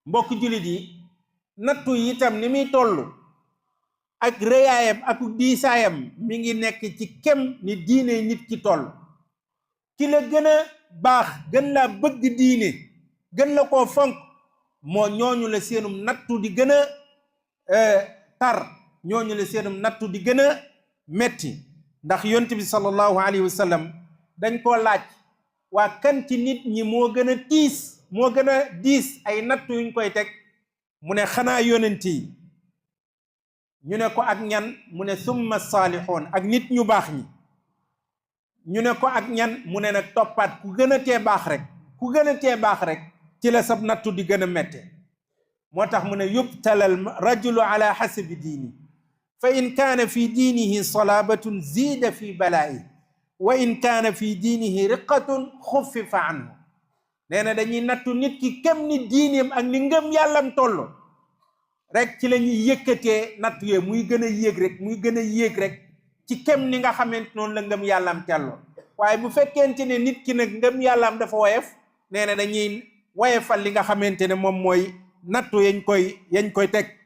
mbokk julit yi nattu yi itam ni muy toll ak rëyaayam ak diisaayam mi ngi nekk ci kem ni diine nit ki toll. ki la gën a baax gën laa bëgg diine gën la koo fonk moo ñooñu la seenum nattu di gën a tar, ñooñu la seenum nattu di gën a metti. ndax yonent bi sallallahu alayhi wa sallam dañ koo laaj waa kan ci nit ñi moo gën a tiis moo gën a diis ay nattu yuñ koy teg mu ne xanaa yonent yi. ñu ne ko ak ñan mu ne summa saalixoon ak nit ñu baax ñi. ñu ne ko ak ñan mu ne nag toppaat ku gën a tee baax rek ku gën a tee baax rek ci la sab nattu di gën a mette. moo tax mu ne yubtalal rajulu ala xasabi diini fa in kaana fi diinihi salaabatun ziida fi balaa'i wa in kaana fi diinihi riqatun xuffifa anhu. nee na dañuy nattu nit ki kem ni diineem ak ni ngëm yàllam toll rek ci la ñuy yëkkatee nattu yee muy gën a yéeg rek muy gën a yéeg rek ci kem ni nga xamante noonu la ngëm yàllam telloo. waaye bu fekkente ne nit ki nag ngëm yàllam dafa woyof nee na dañuy woyefal li nga xamante ne moom mooy nattu yañ koy teg.